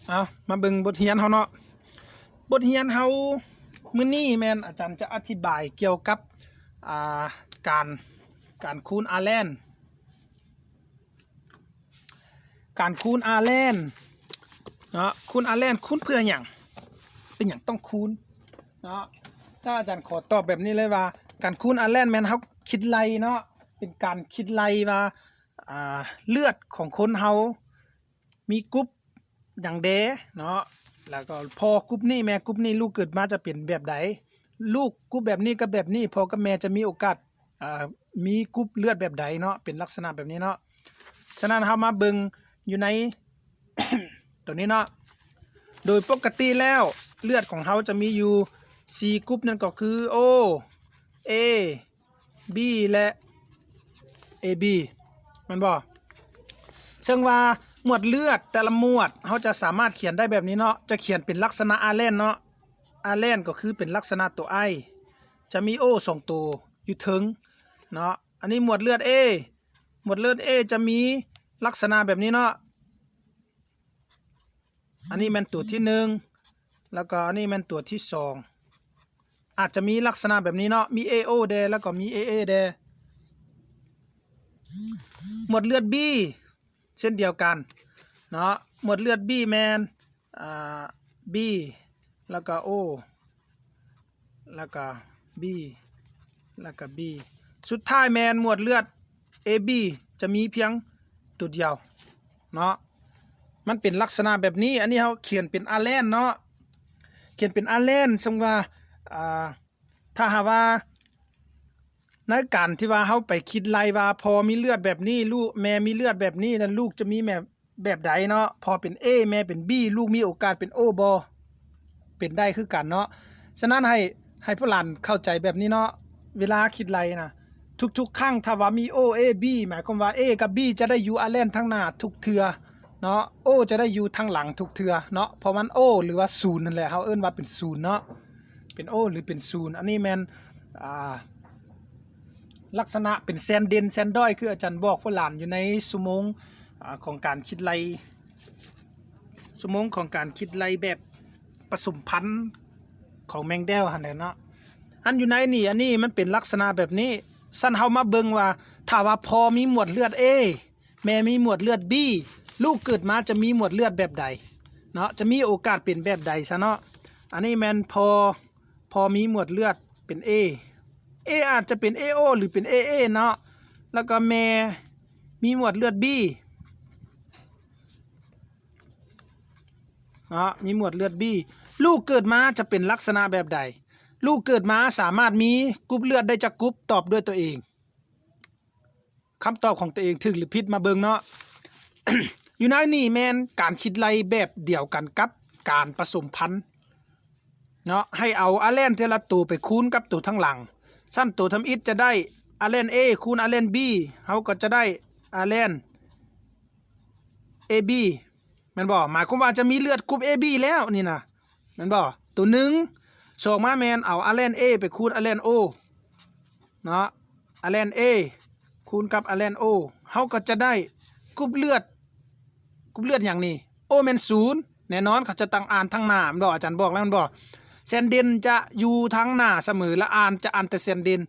ເອົາ ມາເບິ່ງບົດຮຽນເຮົາເນາະ. ບົດຮຽນເຮົາມື້ນີ້ແມ່ນອາຈານຈະອະທິບາຍກ່ຽວກັບ ອ່າ ການ ການຄູນອາແລນ ການຄູນອາແລນເນາະ. ຄູນອາແລນ ຄູນເພື່ອຫຍັງ? ເປັນຫຍັງຕ້ອງຄູນເນາະ? ຖ້າອາຈານຂໍຕອບແບບນີ້ເລີຍວ່າ ການຄູນອາແລນແມ່ນເຮົາຄິດໄລ່ເນາະ, ເປັນການຄິດໄລ່ວ່າ ອ່າ ເລືອດຂອງຄົນເຮົາ ມີກຸ່ມຫຍັງແດ່ເນາະ, ແລ້ວກໍພໍ່ກຸ່ມນີ້ແມ່ກຸ່ມນີ້ ລູກເກີດມາຈະເປັນແບບໃດ, ລູກກຸ່ມແບບນີ້ກັບແບບນີ້ ພໍ່ກັບແມ່ຈະມີໂອກາດ ເອີ ມີກຸ່ມເລືອດແບບໃດເນາະ, ເປັນລັກສະນະແບບນີ້ເນາະ. ສະນັ້ນເຮົາມາເບິ່ງຢູ່ໃນ ໂຕນີ້ເນາະ, ໂດຍປົກກະຕິແລ້ວເລືອດຂອງເຮົາຈະມີຢູ່ສີ່ກຸ່ມ ນັ້ນກໍຄື O A B ແລະ A B ແມ່ນບໍ່? ເຊິ່ງວ່າໝວດເລືອດແຕ່ລະໝວດ ເຮົາຈະສາມາດຂຽນໄດ້ແບບນີ້ເນາະ, ຈະຂຽນເປັນລັກສະນະອາແລນເນາະ, ອາແລນກໍຄືເປັນລັກສະນະຕົວ I ຈະມີ O ສອງໂຕຢູ່ເທິງເນາະ. ອັນນີ້ໝວດເລືອດ A, ໝວດເລືອດ A ຈະມີລັກສະນະແບບນີ້ເນາະ. ອັນນີ້ແມ່ນຕົວທີໜຶ່ງ ແລ້ວກໍອັນນີ້ແມ່ນຕົວທີສອງ. ອາດຈະມີລັກສະນະແບບນີ້ເນາະ, ມີ A O ແດ່ ແລ້ວກໍມີ A A ແດ່. ໝວດເລືອດ B ເຊັ່ນດຽວກັນເນາະ, ໝວດເລືອດ B ແມ່ນ ອ່າ B ແລ້ວກໍ O ແລ້ວກໍ B ແລ້ວກໍ B. ສຸດທ້າຍແມ່ນໝວດເລືອດ A B ຈະມີພຽງຕົວດຽວເນາະ, ມັນເປັນລັກສະນະແບບນີ້. ອັນນີ້ເຮົາຂຽນເປັນອາແລນເນາະ, ຂຽນເປັນອາແລນ. ສົມມຸດວ່າ ອ່າ ຖ້າຫາກວ່າໃນການທີ່ວ່າເຮົາໄປຄິດໄລ່ວ່າ ພໍ່ມີເລືອດແບບນີ້ ລູກ ແມ່ມີເລືອດແບບນີ້ ແລ້ວລູກຈະມີແມ່ ແບບໃດເນາະ, ພໍ່ເປັນ A ແມ່ເປັນ B ລູກມີໂອກາດເປັນ O ບໍ່? ເປັນໄດ້ຄືກັນເນາະ. ສະນັ້ນໃຫ້ ໃຫ້ພວກຫຼານເຂົ້າໃຈແບບນີ້ເນາະ, ເວລາຄິດໄລ່ນະ ທຸກໆຄັ້ງຖ້າວ່າມີ O A B ໝາຍຄວາມວ່າ A ກັບ B ຈະໄດ້ຢູ່ອາແລນທາງໜ້າທຸກເທື່ອເນາະ, O ຈະໄດ້ຢູ່ທາງຫຼັງທຸກເທື່ອເນາະ, ເພາະມັນ O ຫຼືວ່າສູນນັ້ນແຫຼະ, ເຮົາເອີ້ນວ່າເປັນສູນເນາະ, ເປັນ O ຫຼືເປັນສູນ. ອັນນີ້ແມ່ນ ອ່າ ລັກສະນະເປັນແຊນເດັ່ນແຊນດ້ອຍ ຄືອາຈານບອກພວກຫຼານຢູ່ໃນຊົ່ວໂມງ ອາ ຂອງການຄິດໄລ່ ຊົ່ວໂມງຂອງການຄິດໄລ່ແບບປະສົມພັນຂອງແມງແດວຫັ້ນແຫຼະເນາະ. ອັນຢູ່ໃນນີ້ ອັນນີ້ມັນເປັນລັກສະນະແບບນີ້. ຊັ້ນເຮົາມາເບິ່ງວ່າ ຖ້າວ່າພໍ່ມີໝວດເລືອດ A ແມ່ມີໝວດເລືອດ B ລູກເກີດມາຈະມີໝວດເລືອດແບບໃດເນາະ, ຈະມີໂອກາດເປັນແບບໃດຊະເນາະ. ອັນນີ້ແມ່ນພໍ່ ພໍມີໝວດເລືອດເປັນ A, A ອາດຈະເປັນ A O ຫຼືເປັນ A A ເນາະ, ແລ້ວກໍແມ່ມີໝວດເລືອດ B ເນາະ, ມີໝວດເລືອດ B. ລູກເກີດມາຈະເປັນລັກສະນະແບບໃດ? ລູກເກີດມາສາມາດມີກຸ່ມເລືອດໄດ້ຈັກກຸ່ມ? ຕອບດ້ວຍຕົວເອງ. ຄຳຕອບຂອງຕົວເອງຖືກຫຼືຜິດມາເບິ່ງເນາະ. ຢູ່ໃນນີ້ແມ່ນການຄິດໄລ່ແບບດຽວກັນກັບການປະສົມພັນເນາະ, ໃຫ້ເອົາອາແລນເທື່ອລະໂຕໄປຄູນກັບໂຕທາງຫຼັງ. ຊັ້ນໂຕທຳອິດຈະໄດ້ອາແລນ A ຄູນອາແລນ B, ເຮົາກໍຈະໄດ້ອາແລນ A B ແມ່ນບໍ່? ໝາຍຄວາມວ່າຈະມີເລືອດກຸ່ມ A B ແລ້ວນີ້ນະ ແມ່ນບໍ່? ໂຕໜຶ່ງ. ສອງມາແມ່ນເອົາອາແລນ A ໄປຄູນອາແລນ O ເນາະ, ອາແລນ A ຄູນກັບອາແລນ O, ເຮົາກໍຈະໄດ້ກຸ່ມເລືອດ, ກຸ່ມເລືອດຫຍັງນີ້? O ແມ່ນສູນ ແນ່ນອນ, ເຂົາຈະຕັ້ງອ່ານທາງໜ້າແມ່ນບໍ່? ອາຈານບອກແລ້ວແມ່ນບໍ່? ແຊນເດັ່ນຈະຢູ່ທາງໜ້າສະເໝີ ແລະ ອ່ານຈະອ່ານແຕ່ແຊນເດັ່ນ.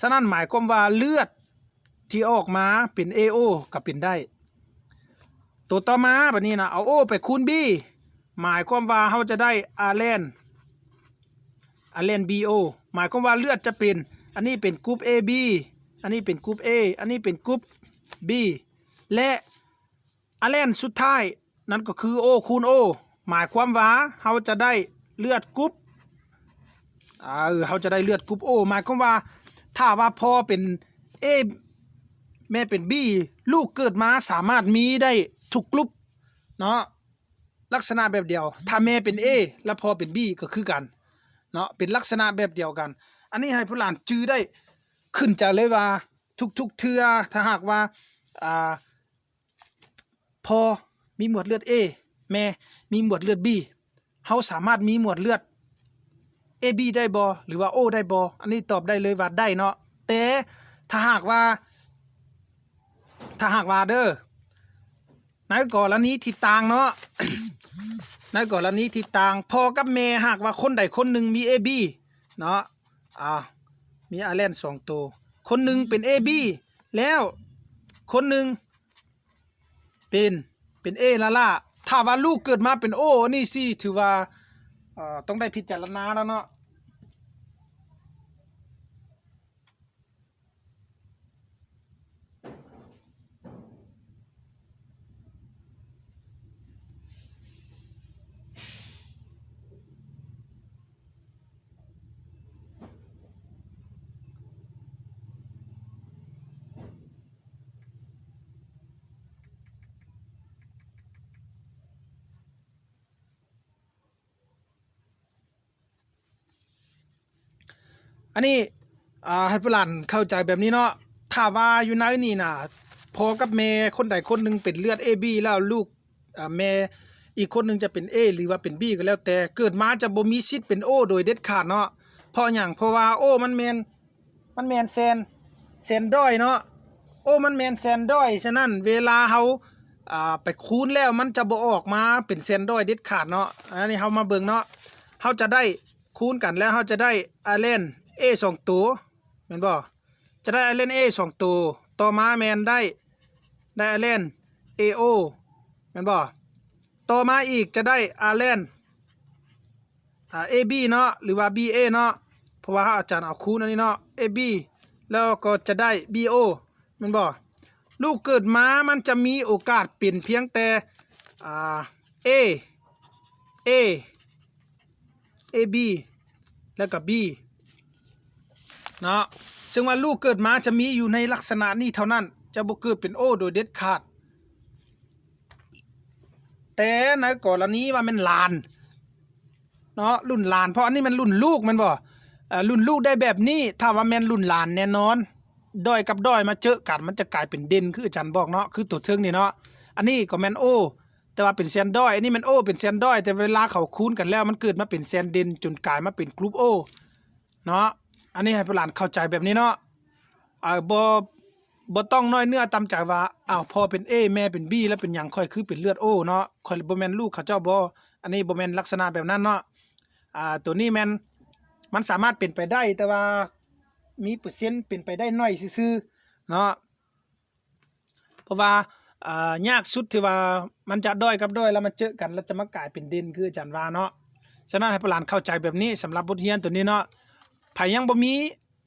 ສະນັ້ນໝາຍຄວາມວ່າເລືອດ ທີ່ອອກມາເປັນ A O ກໍເປັນໄດ້. ໂຕຕໍ່ມາບັດນີ້ນະ ເອົາ O ໄປຄູນ B, ໝາຍຄວາມວ່າເຮົາຈະໄດ້ອາແລນ, ອາແລນ B O, ໝາຍຄວາມວ່າເລືອດຈະເປັນ, ອັນນີ້ເປັນກຸ່ມ A B, ອັນນີ້ເປັນກຸ່ມ A, ອັນນີ້ເປັນກຸ່ມ B ແລະ ອາແລນສຸດທ້າຍ ນັ້ນກໍຄື O ຄູນ O, ໝາຍຄວາມວ່າເຮົາຈະໄດ້ເລືອດກຸ່ມ, ເອີ ເຮົາຈະໄດ້ເລືອດກຸ່ມ O, ໝາຍຄວາມວ່າຖ້າວ່າພໍ່ເປັນ A ແມ່ເປັນ B, ລູກເກີດມາສາມາດມີໄດ້ທຸກກຸ່ມເນາະ, ລັກສະນະແບບດຽວ. ຖ້າແມ່ເປັນ A ແລະ ພໍ່ເປັນ B ກໍຄືກັນເນາະ, ເປັນລັກສະນະແບບດຽວກັນ. ອັນນີ້ໃຫ້ຜູ້ຫຼານຈື່ໄດ້ຂຶ້ນໃຈເລີຍວ່າ ທຸກໆເທື່ອ ຖ້າຫາກວ່າ ອ່າ ພໍ່ມີໝວດເລືອດ A, ແມ່ມີໝວດເລືອດ B, ເຮົາສາມາດມີໝວດເລືອດ A B ໄດ້ບໍ່ ຫຼືວ່າ O ໄດ້ບໍ່? ອັນນີ້ຕອບໄດ້ເລີຍວ່າໄດ້ເນາະ. ແຕ່ຖ້າຫາກວ່າ, ຖ້າຫາກວ່າເດີ, ໃນກໍລະນີທີ່ຕ່າງເນາະ ໃນກໍລະນີທີ່ຕ່າງ ພໍ່ກັບແມ່ ຫາກວ່າຄົນໃດຄົນໜຶ່ງມີ ເອ ບີ ເນາະ ອ່າ ມີ ອາແລນ ສອງໂຕ ຄົນໜຶ່ງເປັນ ເອ ບີ ແລ້ວຄົນໜຶ່ງ ເປັນ ເປັນ ເອ ລ້າໆ ຖ້າວ່າລູກເກີດມາເປັນ ໂອ ອັນນີ້ຊິຖືວ່າ ເອີ ຕ້ອງໄດ້ພິຈາລະນາແລ້ວເນາະ. ອັນນີ້ ອ່າ ໃຫ້ຜູ້ຫຼານເຂົ້າໃຈແບບນີ້ເນາະ ຖ້າວ່າຢູ່ໃນນີ້ນະ ພໍ່ກັບແມ່ຄົນໃດຄົນໜຶ່ງເປັນເລືອດ ເອ ບີ ແລ້ວລູກ ອ່າ ແມ່ອີກຄົນໜຶ່ງຈະເປັນ ເອ ຫຼືວ່າເປັນ ບີ ກໍແລ້ວແຕ່ ເກີດມາຈະບໍ່ມີສິດເປັນ ໂອ ໂດຍເດັດຂາດເນາະ. ເພາະຫຍັງ? ເພາະວ່າ ໂອ ມັນແມ່ນ ມັນແມ່ນແຊນ ແຊນດອຍເນາະ ໂອ ມັນແມ່ນແຊນດອຍ ສະນັ້ນເວລາເຮົາ ອ່າ ໄປຄູນແລ້ວມັນຈະບໍ່ອອກມາເປັນແຊນດອຍເດັດຂາດເນາະ. ອັນນີ້ເຮົາມາເບິ່ງເນາະ ເຮົາຈະໄດ້ຄູນກັນແລ້ວ ເຮົາຈະໄດ້ ອາແລນ ເອ ສອງໂຕ ແມ່ນບໍ່? ຈະໄດ້ ອາແລນ ເອ ສອງໂຕ ຕໍ່ມາແມ່ນໄດ້ ໄດ້ ອາແລນ ເອ ໂອ ແມ່ນບໍ່? ຕໍ່ມາອີກຈະໄດ້ ອາແລນ ອ່າ ເອ ບີ ເນາະ ຫຼືວ່າ ບີ ເອ ເນາະ ເພາະວ່າອາຈານເອົາຄູນອັນນີ້ເນາະ ເອ ບີ ແລ້ວກໍຈະໄດ້ ບີ ໂອ ແມ່ນບໍ່? ລູກເກີດມາມັນຈະມີໂອກາດເປັນພຽງແຕ່ ອ່າ ເອ ເອ ເອ ບີ ແລ້ວກໍ ບີ ເນາະ ເຊິ່ງວ່າລູກເກີດມາຈະມີຢູ່ໃນລັກສະນະນີ້ເທົ່ານັ້ນ ຈະບໍ່ເກີດເປັນ ໂອ ໂດຍເດັດຂາດ. ແຕ່ໃນກໍລະນີວ່າແມ່ນຫຼານເນາະ ລຸ້ນຫຼານ ເພາະອັນນີ້ແມ່ນລຸ້ນລູກແມ່ນບໍ່? ເອີ ລຸ້ນລູກໄດ້ແບບນີ້ ຖ້າວ່າແມ່ນລຸ້ນຫຼານແນ່ນອນ ດອຍກັບດອຍມາເຈີກັນ ມັນຈະກາຍເປັນເດັ່ນ ຄືອາຈານບອກເນາະ ຄືໂຕເທິງນີ້ເນາະ ອັນນີ້ກໍແມ່ນ ໂອ ແຕ່ວ່າເປັນແຊນດອຍ ອັນນີ້ແມ່ນ ໂອ ເປັນແຊນດອຍ ແຕ່ເວລາເຂົາຄູນກັນແລ້ວ ມັນເກີດມາເປັນແຊນເດັ່ນ ຈົນກາຍມາເປັນກຣຸບ ໂອ ເນາະ. ອັນນີ້ໃຫ້ຜູ້ຫຼານເຂົ້າໃຈແບບນີ້ເນາະ ເອີ ບໍ່ ບໍ່ຕ້ອງນ້ອຍເນື້ອຕ່ຳໃຈວ່າ ອ້າວ ພໍ່ເປັນ ເອ ແມ່ເປັນ ບີ ແລ້ວເປັນຫຍັງຂ້ອຍຄືເປັນເລືອດ ໂອ ເນາະ ຂ້ອຍບໍ່ແມ່ນລູກເຂົາເຈົ້າບໍ? ອັນນີ້ບໍ່ແມ່ນລັກສະນະແບບນັ້ນເນາະ ອ່າ ໂຕນີ້ແມ່ນ ມັນສາມາດເປັນໄປໄດ້ ແຕ່ວ່າມີເປີເຊັນເປັນໄປໄດ້ໜ້ອຍຊື່ໆເນາະ. ເພາະວ່າ ອ່າ ຍາກສຸດທີ່ວ່າມັນຈະດ້ອຍກັບດ້ອຍ ແລ້ວມາເຈີກັນ ແລ້ວຈະມາກາຍເປັນເດັ່ນ ຄືອາຈານວ່າເນາະ. ສະນັ້ນໃຫ້ຜູ້ຫຼານເຂົ້າໃຈແບບນີ້ ສຳລັບບົດຮຽນໂຕນີ້ເນາະ. ໃຜຍັງບໍ່ມີ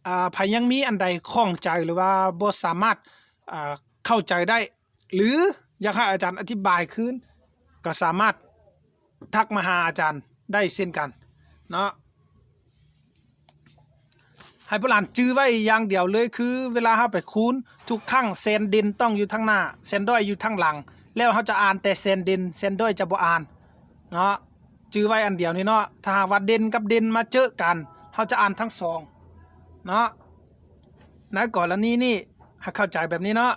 ອ່າ ໃຜຍັງມີອັນໃດຂ້ອງໃຈ ຫຼືວ່າບໍ່ສາມາດ ອ່າ ເຂົ້າໃຈໄດ້ ຫຼື ຢາກໃຫ້ອາຈານອະທິບາຍຄືນ ກໍສາມາດທັກມາຫາອາຈານໄດ້ເຊັ່ນກັນເນາະ. ໃຫ້ຜູ້ຫຼານຈື່ໄວ້ຢ່າງດຽວເລີຍ ຄືເວລາເຮົາໄປຄູນ ທຸກຄັ້ງແຊນເດັ່ນຕ້ອງຢູ່ທາງໜ້າ ແຊນດ້ອຍຢູ່ທາງຫຼັງ ແລ້ວເຮົາຈະອ່ານແຕ່ແຊນເດັ່ນ ແຊນດ້ອຍຈະບໍ່ອ່ານເນາະ. ຈື່ໄວ້ອັນດຽວນີ້ເນາະ ຖ້າຫາກວ່າເດັ່ນກັບເດັ່ນມາເຈີກັນ ເຮົາຈະອ່ານທັງສອງເນາະ. ໃນກໍລະນີນີ້ໃຫ້ເຂົ້າໃຈແບບນີ້ເນາະ.